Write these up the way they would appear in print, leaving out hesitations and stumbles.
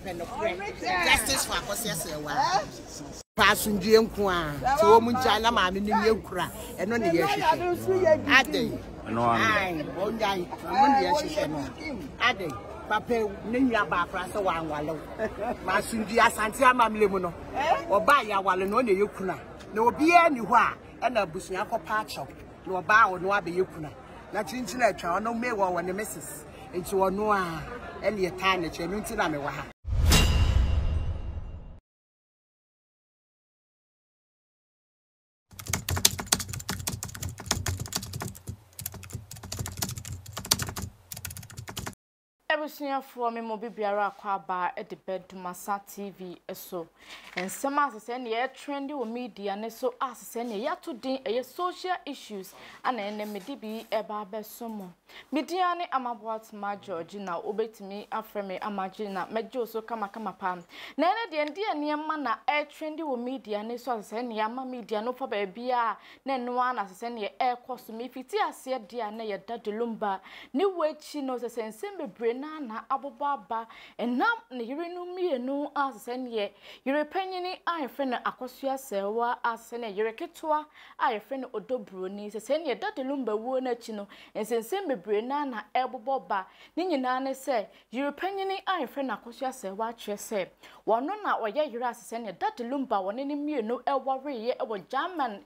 Yɛpɛ nokorɛ. Justice for Akosua Serwaa. Pɛ asomdwie nko a sɛ wɔn ngyae na maame no nyɛ kura ɛno ne yɛhwehwɛ adɛn ae wɔn ngyae ɛno ne yɛhwehwɛ no adɛn papa ne nua baa koraa sɛ wɔanwale wo ma asomdwie asante amammerɛ mu no ɔbaa yɛawale no ɔna ɛyɛ kuna na obiara ni hɔ a ɛna abusua kɔpa akyɛw na ɔbaa ɔno abɛyɛ kuna na kyinkyin atwa ɔno me wɔ wɔ ne missus nti ɔno a ɛne ɛtaa n'akyi ɛno nti na mewɔ ha. Abusuafoɔ me mo bibiara akɔ aba de bɛ Dumasa TV so. Nsɛm a sesɛ neɛ ɛtrendi wɔ media ne so a sesɛ neɛ yato din ɛyɛ social issues ana ɛnɛ mede bi ɛba abɛso mo. Me din ara ne Ama Boatema Georgina wobɛtumi afrɛ me Ama Gina mɛgye wo so kamakama paa. Na ɛnɛ deɛ ndeɛ nneɛma na ɛtrendi wɔ media ne so a sesɛ neɛ ama media no fa baabiara na ɛno ara na sɛ sɛdeɛ ɛrekɔ so. Mefiti aseɛ deɛ a na ɛyɛ Daddy Lumba. Ne wuo akyi no, sɛ sɛ nsɛm bebree no ara na abobɔ aba. Ɛnam ne yerenom mmienu a sɛ sɛdeɛ yere panyini a yɛfrɛ no Akosua Serwaa a sɛ sɛdeɛ yere ketewa a yɛfrɛ no Odo Broni. Sɛ sɛdeɛ Daddy Lumba wuo no akyi no, nsɛnsɛm bebree no ara na ɛrebobɔ ba. Ne nyinaa ne sɛ, Yere panyin a wɔfrɛ no Akosua Serwaa kyerɛ sɛ ɔno na ɔyɛ yere a sɛnea Daddy Lumba wɔne no mmienu wareeɛ wɔ German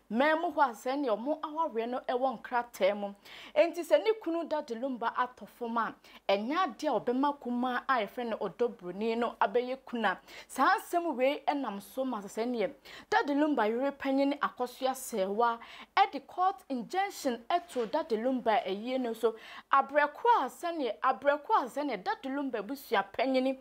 man mu hɔ a sɛnea wɔn awareɛ no wɔ nkrataa mu. Enti sɛ ne kunu Daddy Lumba atɔ fam a, ɛnyɛ adeɛ a ɔbɛma kumaa a wɔfrɛ no Ɔdɔ Buroni no abɛyɛ kuna. Saa nsɛm wei nam so ma sɛnea Daddy Lumba yere panyin Akosua Serwaa de court injunction too Daddy Lumba ayie no so Aberɛ koro a sɛdeɛ aberɛ koro a sɛdeɛ Daddy Lumba abusua panyini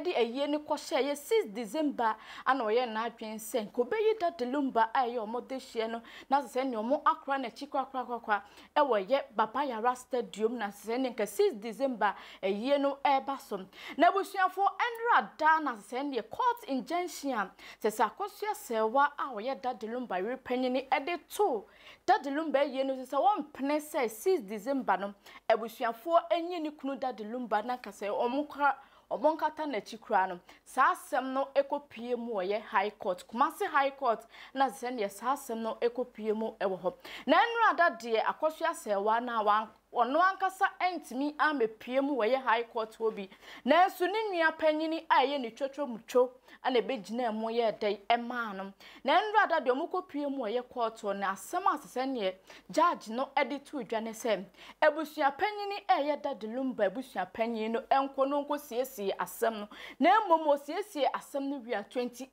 de ayie no kɔhyɛeɛ 6 December ana ɔyɛɛ n'adwene sɛ nka ɔbɛyi Daddy Lumba a ɛyɛ wɔn dehyeɛ no na sɛ sɛdeɛ wɔn akora n'akyi korakorakorakora wɔ ɛyɛ Baba Yara Stadium na sɛ sɛdeɛ nka 6 December ayie no ɛreba so. Na abusuafoɔ ɛnora da na sɛ sɛdeɛ court injunction a sɛ sɛ Akosua Serwaa a ɔyɛ Daddy Lumba yere panyini de too Daddy Lumba ayie no so sɛ wɔmpene sɛ 6 December no abusuafoɔ nyi ne kunu Daddy Lumba na nka sɛ wɔn wɔn nkata n'akyi koraa no saa asɛm no kɔ pie mu wɔ yɛ High Court Kumasi High Court na sɛdeɛ saa asɛm no kɔ pie mu wɔ hɔ na nnora da deɛ Akosua Serwaa no a ɔno ankasa antumi ammɛpue mu wɔ ɛyɛ High Court hɔ bi, nanso ne nua panyini a ɛyɛ ne twotwomutwo na ɛbɛgyinaa mu yɛɛ dɛn maa no. Na nnora da deɛ wɔkɔpue mu wɔ ɛyɛ court hɔ no, asɛm a sɛsɛneɛ judge no de too dwa ne sɛ, abusua panyini a ɛyɛ Daddy Lumba abusua panyin no nkɔ no nkɔsiesie asɛm no, na mmom wɔsiesie asɛm no wie a 28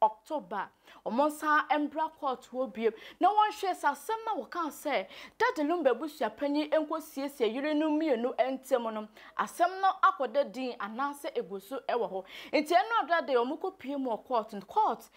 October Wɔnsan mbra kɔɔto hɔ bio na wɔnhwɛ sɛ asɛm no a wɔkaa sɛ Daddy Lumba abusua panyin nkosiesie yerenom mmienu ntam no, asɛm no akɔda din anaasɛ egu so wɔ hɔ. Nti ɛno adra de wɔkɔpue mu wɔ kɔɔto no, kɔɔt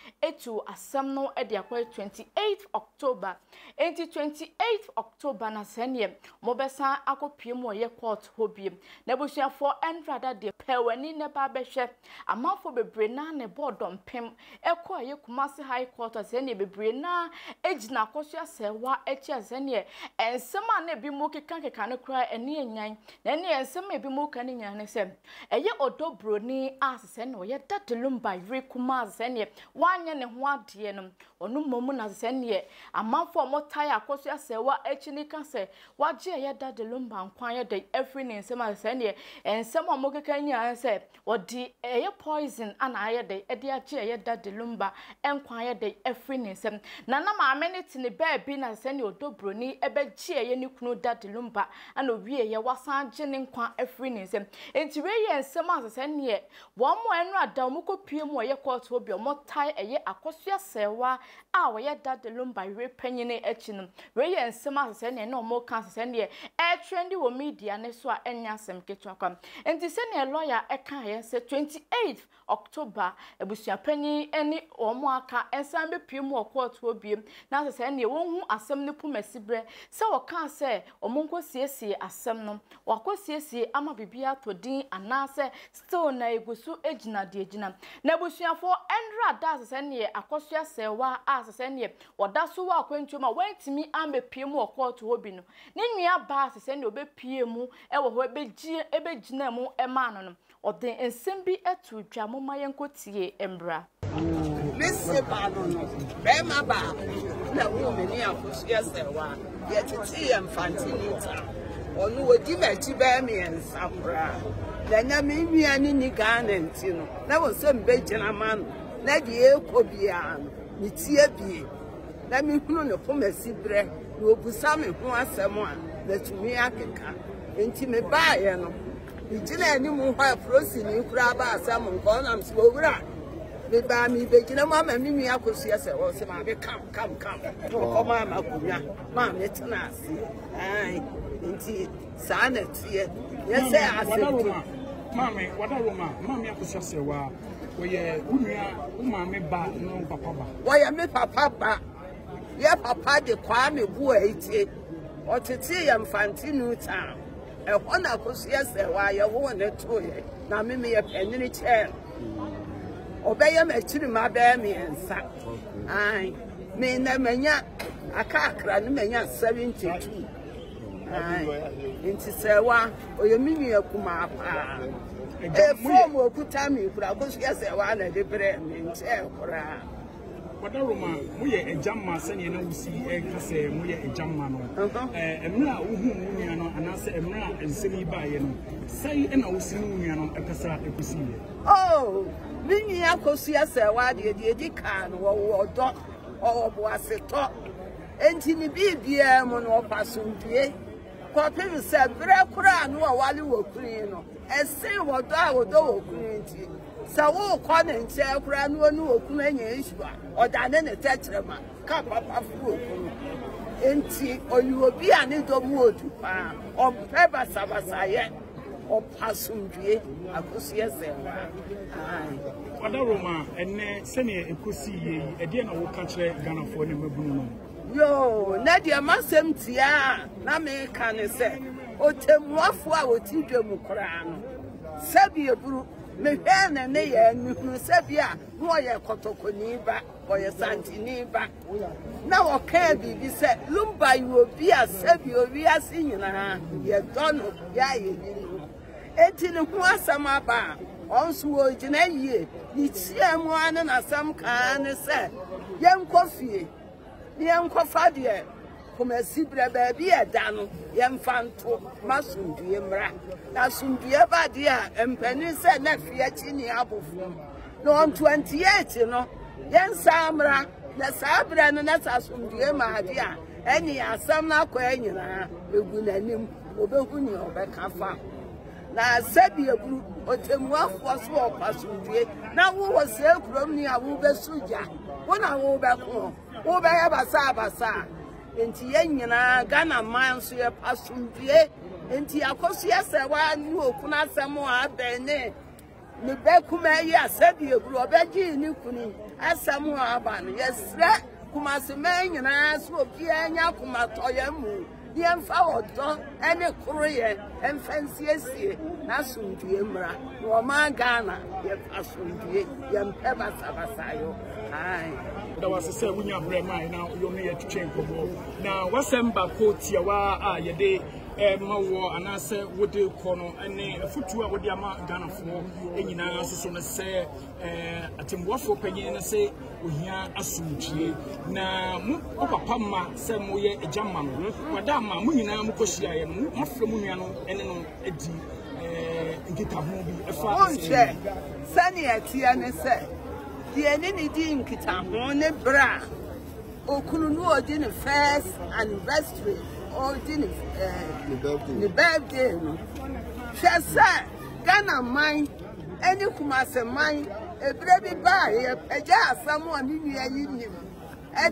tuu asɛm no de akɔyɛ 28 October. Nti 28 October na sɛneɛ wɔbɛsan akɔpue mu wɔ yɛ kɔɔto hɔ bio. Na abusuafoɔ ɛndra da deɛ pɛ w'ani na ba bɛhwɛ. Amanfoɔ bebree naa na ɛbɔɔ dɔmpem kɔ ɛyɛ Kumasi High Court a sɛdeɛ bebree no ara gyina Akosua Serwaa akyi a sɛdeɛ nsɛm a na ebinom rekekakeka no koraa ani anyan. Na ɛnneɛ nsɛm a ebinom reka no nyinaa ne sɛ ɛyɛ Ɔdɔ Buroni a sɛdeɛ ɔyɛ Daddy Lumba yere kumaa sɛdeɛ wanyɛ ne ho adeɛ no, ɔno mmom na sɛdeɛ amanfoɔ a wɔtae Akosua Serwaa akyi no ka sɛ wagye ɛyɛ Daddy Lumba nkwa ayɛ dɛn afiri ne nsam a sɛdeɛ nsɛm a wɔkeka nyinaa ne sɛ Wɔde ɛyɛ poison ana ayɛ dɛ ɛde agye ɛyɛ Daddy Lumba nkwa ayɛ dɛ afiri ne nsam. Na na maame no te ne baabi na sɛnea ɔdɔ broni ɛbɛgye ɛyɛ ne kunu Daddy Lumba ana owieɛ wasan agye ne nkwa afiri ne nsam. Enti wei yɛ nsɛm a sɛ sɛneɛ wɔn a ɛno ada wɔn kɔ pue mu ɛyɛ court hɔ bi a wɔn tae ɛyɛ Akosua Serwaa a ɔyɛ Daddy Lumba yere panyini akyi no. Wei yɛ nsɛm a sɛdeɛ na wɔreka sɛdeɛ ɛretrendi wɔ media no so a ɛnyɛ asɛm ketewa kwa. Enti sɛdeɛ lɔya kaeɛ sɛ 28th October abusuapanyin ne wɔn a aka nsan bɛpue mu wɔ kɔɔto hɔ bio na sɛ sɛdeɛ wɔnhu asɛm no pumasiberɛ sɛ wɔkaa sɛ wɔnkɔsiesie asɛm no, wɔakɔsiesie ama biribiara atɔ din anaasɛ Still na egu so gyina deɛ egyina. Na abusuafoɔ ɛnra da a sɛsɛ neɛ Akosua Serwaa a sɛsɛ neɛ ɔda so wɔ akwantuo mu a wantumi ambɛpue mu wɔ kɔɔto hɔ bi no, ne nua baa sɛsɛ neɛ ɔbɛpue mu wɔ hɔ ɛbɛgyina mu maa no no. Ɔde nsɛm bi too dwa, momma yɛnkɔtie mmra. Me se ba no no, bɛrima baako na woo me ne Akosua Serwaa. Yɛtetee yɛn Mfantini town. Ɔno ɔdi m'akyi bɛyɛ mmiɛnsa koraa. Na ɛnɛ me nua no nni Ghana nti no, na wɔ sɛ mebɛgyina ma no. Na deɛ ɛrekɔ biara no, metie bie. Na mehunu ne koma siberɛ, na ɔbusa me ho asɛm a, matumi akeka. Nti mebaeɛ no, Megyinaa anim hɔ a polisini koraa baa sɛ monkɔ na mesɛ owura mebaa mebɛgyina mu ama me nua akɔsua sɛ wɔ sɛ maame kam kam kam na ɔkɔ maa me akonnwa maa me tena ase ae nti saa na teɛ yɛ sɛ asɛm maame wada roma maame akosua sɛ wa wɔyɛ wo nua wo maame ba ne wo papa ba wɔyɛ me papa ba yɛ papa de kwaa me boa etie ɔtetee yɛ mfante new town Ɛhɔ na Akosua sɛ wayɛ woo ne toeɛ na me meyɛ panyini kyɛɛ no. Ɔbɛyɛ m'akyiri ma bɛyɛ mmiɛnsa. Ae, me na manya aka akra no manya 72. Ae, nti sɛ wa ɔyɛ me nua kumaa paa. Efom okuta me kura Akosua sɛ wa na ɛde brɛ me nkyɛɛ koraa. Kwada Roma, moyɛ agya mma sɛdeɛ na wosi ɛka sɛ moyɛ agya mma no. Mmerɛ a wohuu wo nua no anaasɛ mmerɛ a nsɛm yi baeɛ no, sɛn na wosi ne wo nua no ɛkasa ɛkɔsiiɛ? Oh, me nua Akosua Sɛwa deɛ deɛ ɛdi kan no wɔwɔ ɔdɔ, ɔwɔ boasetɔ. Enti ne biribiara mu no ɔpɛ asomdwie. Kɔpem sɛ berɛ koraa no ɔwale wɔ kunu yi no, ɛsen ɔdɔ a ɔdɔ wɔ kunu nti. Sɛ worekɔ ne nkyɛn koraa na ɔne okunu anya issue a, ɔdane ne tɛkyerɛma ka papa firi okunu. Enti ɔyɛ obi a ne dɔ mu odu paa, ɔmpɛ basabasayɛ, ɔpɛ asomdwie. Akosua Sɛwaa. Ae. Ɔda Roma, ɛnnɛ sɛdeɛ ɛkɔsii yie yi, ɛdeɛn na woka kyerɛ Ghanafoɔ ne mmabunu no? Yoo, na deɛ m'asɛm tia a na meka ne sɛ, ɔtɛmmuafoɔ a ɔte dwa mu koraa no, sɛbi eburu, Mehwɛɛ ne nneyɛɛ, mehunuu sɛ bi a na ɔyɛ kɔtɔkɔni ba, ɔyɛ santini ba. Na ɔkaa biribi sɛ, Lumba yɛ obi a sɛbi owiase nyinaa yɛdɔ no, yɛ a yɛni no. Enti ne ho asɛm aba a, ɔno nso ɔgyina yie. Ne kyia mu ara ne n'asɛm kaa ne sɛ, yɛnkɔ fie na yɛnkɔfa deɛ Kumasi berɛ baabi a ɛda no yɛmfa nto ma asomdwie mmra. Na asomdwie ba deɛ a mpanin sɛ na fi akyi ni abofo. Na on 28 no yɛnsan mmra na saa berɛ no na sɛ asomdwie ma adeɛ a ɛne asɛm no akɔ nyinaa egu n'anim ɔbɛhu nea ɔbɛka fa ho. Na sɛbi eburu ɔtɛmmuafoɔ so ɔkɔ asomdwie na wowɔ sɛ kurom ni a wobɛso gya wo na wobɛko. Wobɛyɛ basabasa. Nti yɛn nyinaa Ghana man nso yɛpɛ asomdwie. Nti akosua sɛ wa ne okunu asɛm a abɛn ne ne bɛ kuma yi a sɛbi eburu ɔbɛgye ne kunu asɛm a aba no yɛsrɛ Kumasi man nyinaa sɛ obiara nya akomatɔyɛ mu ne yɛmfa ɔdɔ ne koroyɛ mfa nsiesie n'asomdwie mmra na ɔman Ghana yɛpɛ asomdwie yɛmpɛ basabasayɔ. Ae. Da wase sɛ wonya berɛ ma na yɔne yɛtwetwe nkɔmmɔ na wasɛm baako tiawa a yɛde ma woɔ anaasɛ wode kɔ no ne afotuo a wode ama Ghanafoɔ nyinaa nso so no sɛ Atemmuafoɔ panyin no sɛ ohia asomdwie na mo mo papa mma sɛ moyɛ agya mma no wada ama mo nyinaa mokɔhyiaeɛ no moafrɛ mo nua no ne no adi nkitaho bi ɛfa Wonhwɛ sɛnea ɛteɛ ne sɛ deɛ ne ne di nkitaho ne berɛ a okunu no ɔdi ne first anniversary ɔdi ne ne birthday no hwɛ sɛ Ghana man ne Kumase man ebere bi baa yɛpagyaa asɛm a me nua yi nim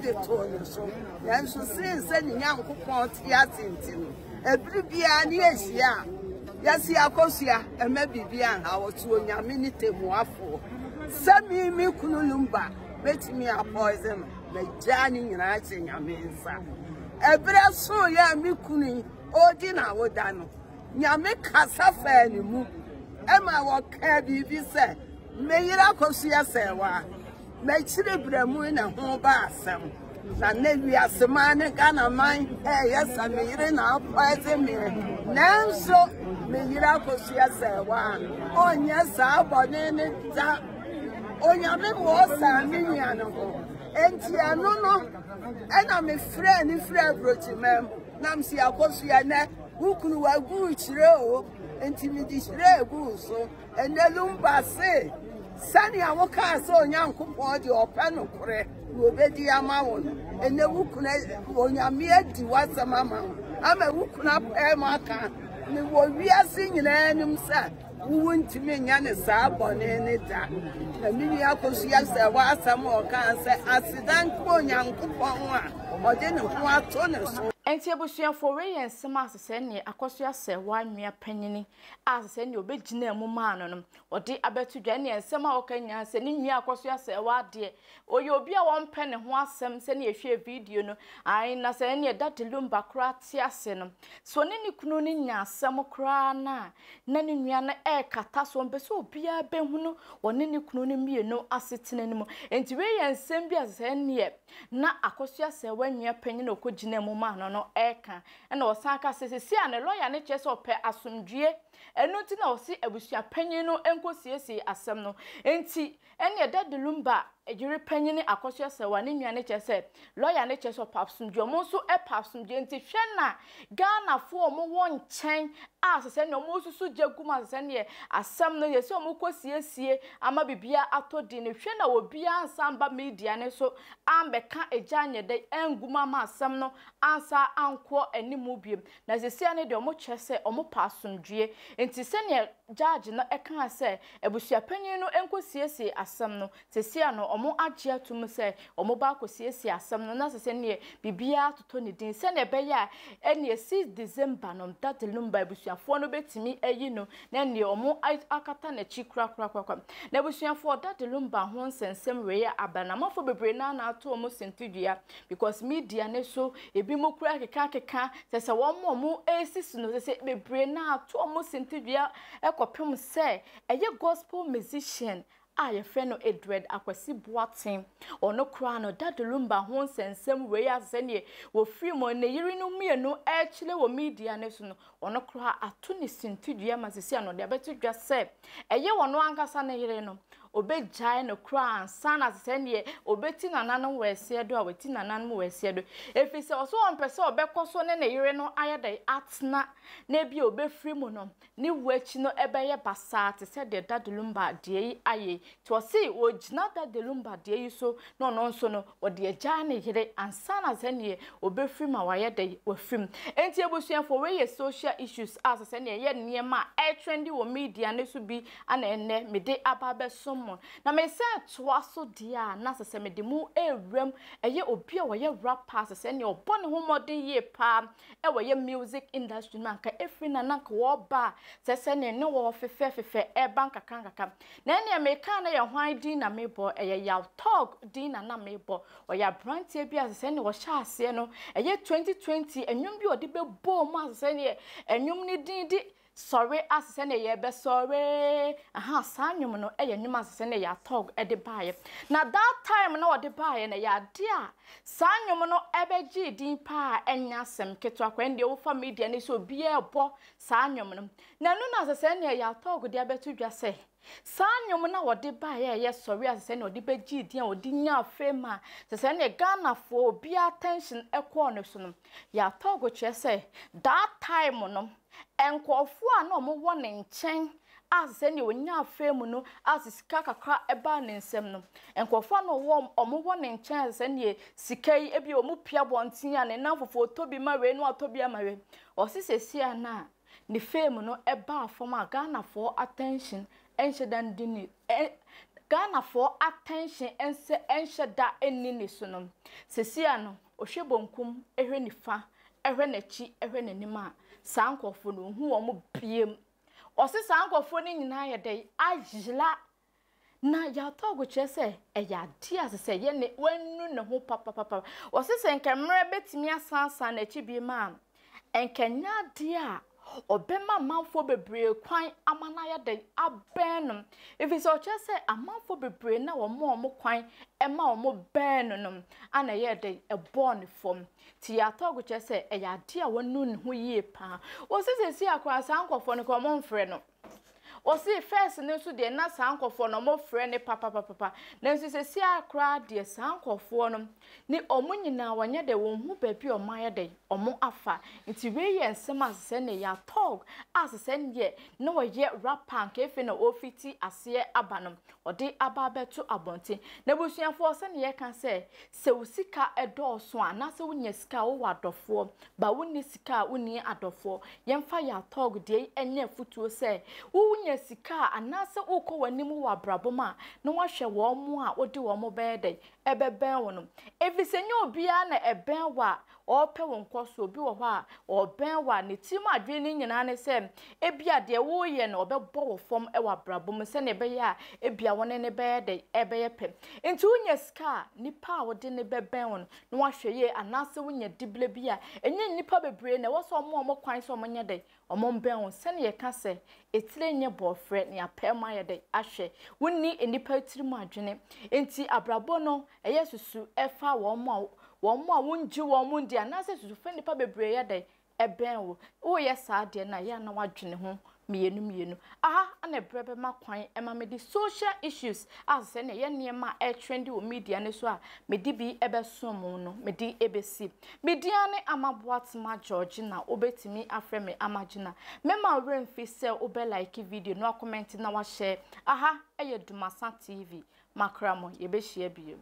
de too ne so nanso sen sɛ ne Nyankopɔn te ase nti no ebere biara ne yɛhyia a yɛsi akosua ɛma biribi anha ɔso Onyame ne temuafoɔ sɛ me me kunu Lumba bɛtumi apɔise no magyaa ne nyinaa hyɛ Nyame nsa ɛberɛ so yɛ me kunu yi ɔdi na woda no Nyame kasa faa ne mu ma wɔkaa biribi sɛ, Me yere Akosua Sɛɛwaa, m'akyiri berɛ mu na ho ba asɛm. Na nnɛ wiase man ne Ghana man ɛyɛ sɛ me yere na apɔɛse me. Nanso Me yere Akosua Serwaa, ɔnyɛ saa bɔne no da. Onyame ma ɔsaa me nua no ho. Enti ɛno no, ɛna mefrɛɛ no firi aburokyima mu. Na mese Akosua nɛ, wo kunu wagu wo hyire o, enti mede hyire egu wo so. Ɛnnɛ Lumba se, Sɛnea wokaa sɛ Onyankopɔn deɛ ɔpɛ nokorɛ na ɔbɛdi ama wo no, ɛnnɛ wo kunu, Onyame adi w'asɛm ama wo, ama wo kunu apae mu aka ne wɔ wiase nyinaa anim sɛ wo wontumi nyɛ ne saa bɔne ne da. Na me nua Akosua sɛ w'asɛm a ɔkaa sɛ aseda nka Onyankopɔn a ɔde ne ho ato ne so. Enti abusuafoɔ, wei yɛ nsɛm a sesɛɛ neɛ Akosua sɛ w'anwea panyini a sɛ nea obegyinaa mu maa no no, ɔde abɛto dwa. Ɛnneɛ nsɛm a ɔka nyinaa sɛ ne nua akɔ so asɛe w'adeɛ. Ɔyɛ obi a wɔmpɛ ne ho asɛm sɛnea yɛhwɛɛ video no. Ae, na sɛ ɛnneɛ Daddy Lumba koraa te ase no, sɛ ɔne ne kunu no nya asɛm koraa no a, na ne nua no rekata so. Ɔmpɛ sɛ obiara bɛhunu ɔne ne kunu no mmienu asetena no mu. Enti wei yɛ nsɛm bi a sɛ ɛnneɛ na Akosua Serwaa nua panyin a ɔkɔgyinaa mu maa no no reka. Ɛna ɔsan ka sɛ seesei a ne lɔya no kyerɛ sɛ ɔpɛ asomdwoeɛ, ɛno nti na ɔse abusua panyin no nkɔsiesie asɛm no. Enti ɛneɛ Daddy Lumba yere panyin Akosua Serwaa ne nua no kyerɛ sɛ lɔya no kyerɛ sɛ ɔpɛ asomdwoeɛ, ɔmo nso pɛ asomdwoeɛ. Nti hwɛ na Ghanafoɔ a ɔmo wɔ nkyɛn a sɛ sɛdeɛ ɔmo resusu gya gu mu a sɛ sɛdeɛ asɛm no yɛsɛ ɔmo kɔsiesie ama biribiara atɔ din no, hwɛ na obiara ansan ba media no so ambɛka egya anyɛ dɛn angu mu ama asɛm no ansa ankɔ anim bio. Na seesei no deɛ wɔkyerɛ sɛ wɔpɛ asomdwoeɛ. Enti sɛdeɛ judge no kaa sɛ abusuapanin no nkɔsiesie asɛm no, seesei no wɔagye atom sɛ wɔba akɔsiesie asɛm no na sɛ sɛdeɛ biribiara atotɔ ne din sɛdeɛ ɛbɛyɛ a ɛnneɛ 6 December no Daddy Lumba abusuafoɔ no bɛtumi ayi no na ɛnneɛ wɔakata n'akyi korakorakora. Na abusuafoɔ Daddy Lumba ho nsɛnsɛm wei aba na amanfoɔ bebree no ara na ato wɔn sintidua because media ne so ebi mo kura keka keka sɛ sɛ wɔn a wɔn esisi no sɛ sɛ bebree na ato wɔn sintidua ɛkɔpem sɛ ɛyɛ gospel musician a yɛfrɛ no Edward Akwasi Boateng ɔno koraa no Daddy Lumba ho nsɛnsɛm wei a sɛ neɛ wɔfiri mu ne yere no mmienu ɛrekyerɛ wɔ media ne so no ɔno koraa ato ne sintidua ma sisi ano de abɛto dwa sɛ ɛyɛ ɔno ankasa ne yere no Obegyae no koraa ansa na sɛ neɛ obeti nananom wɔ ɛseɛ do a wati nananom wɔ ɛseɛ do. Ɛfiri sɛ ɔsɛ ɔmpɛ sɛ ɔbɛkɔ so ne ne yere no ayɛ dɛn atena na ebia obɛfiri mu no ne wuo akyi no ɛbɛyɛ basaa te sɛ deɛ Daddy Lumba deɛ yi ayɛ yi. Nti ɔse ɔgyina Daddy Lumba deɛ yi so na ɔno nso no ɔde agyae ne yere ansa na sɛ neɛ ɔbɛfiri mu a wayɛ dɛn wafiri mu. Nti abusuafoɔ wei yɛ social issues a sɛ sɛ neɛ ɛyɛ nneɛma a ɛtrendi wɔ media no so bi Ana ɛnnɛ mede aba abɛsom mo? Na mesan toa so deɛ a, na sɛ sɛ mede mo rewura mu, ɛyɛ obi a ɔyɛ rapper, sɛ sɛ nea ɔbɔ ne ho mmɔden yie paa ɛwɔ yɛ music industry no anka ɛfiri na na anka wɔreba a, sɛ sɛ nea ne wɔ fefɛfefɛ ɛreba nkakra nkakra. Na ɛnneɛ meka na yɛ hwan din na mebɔ? Ɛyɛ Yaw Tog din na na mebɔ. Ɔyɛ aberanteɛ bi a sɛ sɛ nea ɔhyɛ aseɛ no, ɛyɛ 2020 ɛnwom bi a ɔde bɛbɔɔ mu a sɛ sɛ neɛ ɛnwom no din de Sɔre ase sɛdeɛ yɛbɛsɔre. Aha, saa nnwom no yɛ nnwom ase sɛdeɛ Yatog de baeɛ. Na that time na ɔde baeɛ no, ɛyɛ adeɛ a saa nnwom no bɛgyee din paa a ɛnyɛ asɛm ketewa koraa. Ɛndeɛ wofa media no so obiara rebɔ saa nnwom no. Na ɛno na sɛ sɛdeɛ Yatog de abɛto dwa sɛ, saa nnwom no a ɔde baeɛ a ɛyɛ Sɔre ase sɛdeɛ ɔde bɛgyee din a ɔde nyaa fame a sɛ sɛdeɛ Ghanafoɔ obiara attention kɔɔ ne so no, Yatog kyerɛ sɛ that time no, Nkurɔfoɔ a na wɔwɔ ne nkyɛn a sɛdeɛ ɔnyaa fame no a sika kakra baa ne nsam no, nkurɔfoɔ a na wɔwɔ ne nkyɛn a sɛdeɛ sika yi ebi wɔn pia abɔnten a ne nnamfofoɔ ɔtɔ bi ma wei na watɔ bi ama wei. Ɔse seesei a na ne fame no baa fam a Ghanafoɔ attention nhyɛ da ndi ne Ghanafoɔ attention nsɛ nhyɛ da nni ne so no, seesei a no Ɔhwɛ bonkum, hwɛ nifa, hwɛ n'akyi, hwɛ n'anim a, saa nkurɔfoɔ no, ɔnhu wɔn biem. Ɔse saa nkurɔfoɔ no nyinaa yɛ dɛn? Ayera. Na Yatɔgo kyerɛ sɛ ɛyɛ adeɛ a sɛ yɛ ne wanu ne ho papapapa. Ɔse sɛ nka mmerɛ bɛtumi asansan n'akyi biem a, nka ɛnyɛ adeɛ a ɔbɛma amanfoɔ bebree kwan ama no ayɛ dɛn abɛn no. Ɛfiri sɛ ɔkyerɛ sɛ amanfoɔ bebree na wɔma wɔn kwan ma wɔn bɛn no no ana ɛyɛɛ dɛn ɛbɔɔ ne fam. Nti Yatɔg kyerɛ sɛ ɛyɛ adeɛ a wanu ne ho yie paa. Ɔsi seesei a koraa saa nkurɔfoɔ no koraa wɔmfrɛ no. Ɔse first no nso deɛ na saa nkorɔfoɔ no ɔmo frɛ no papapapapa nanso seesei ara koraa deɛ saa nkorɔfoɔ no ne ɔmo nyinaa wɔnyɛ dɛ wɔn hu baabi a ɔmo ayɛ dɛ ɔmo afa nti wei yɛ nsɛm a sesɛ neɛ yɛatɔg a sesɛ neɛ na ɔyɛ rapper anka efe na ɔrefiti aseɛ aba no ɔde aba abɛto abɔnten na abusuafoɔ sɛdeɛ yɛka sɛ sɛ wo sika dɔɔso a anaasɛ wonya sika a wowɔ adɔfoɔ ba wonni sika a wonni adɔfoɔ yɛmfa yɛ atɔg deɛ yi nyɛ afutuo sɛ wonya sika a anaasɛ wokɔ w'anim wɔ abrabɔ mu a na woahwɛ wɔn a wode wɔn bɛyɛ dɛn ɛbɛbɛn wo no ɛfiri sɛ nyɛ obiara na ɛbɛn wo a ɔrepɛ wo nkɔsoɔ. Obi wɔ hɔ a, ɔrebɛn wo a, ne tirim adwene no nyinaa ne sɛ, ebia deɛ woreyɛ no, ɔbɛbɔ wo fam wɔ abrabɔ mu sɛdeɛ ɛbɛyɛ a ebia wo ne no bɛyɛ dɛ, ɛbɛyɛ pɛ. Nti wonya sika a, nipa a wode no bɛbɛn wo no, na wahwɛ yie, anaasɛ wonya diberɛ bi a, ɛnyɛ nnipa bebree na ɛwɔ sɛ wɔma wɔn kwan sɛ wɔnyɛ dɛ, Wɔmbɛn wo. Sɛnea yɛka sɛ, etire nyɛ bɔɔfrɛ, na yɛapae mu ayɛ dɛ ahwɛ. Wonni nnipa tirim adwene. Enti abrabɔ no, ɛyɛ susu fa wɔn a wɔn a wongye wɔn ndi anaasɛ susu fa nnipa bebree yɛ dɛ ɛbɛn wo. Woreyɛ saa adeɛ no a, ɛyɛ a na woadwene ho mmienu mmienu. Aha na ɛberɛ bɛma kwan ma mede social issues a sɛnea ɛyɛ nneɛma a ɛretrendi wɔ media no so a mede bi bɛsom mo no, mede bɛsi. Me din ara ne Ama Boatema Georgina, wobɛtumi afrɛ me Ama Gina. Mɛma wo werɛ mfi sɛ wobɛ like video na wakɔmɛnte na wahyɛ. Aha yɛ Dumasa TV. Makra mo, yɛbɛhyia bio.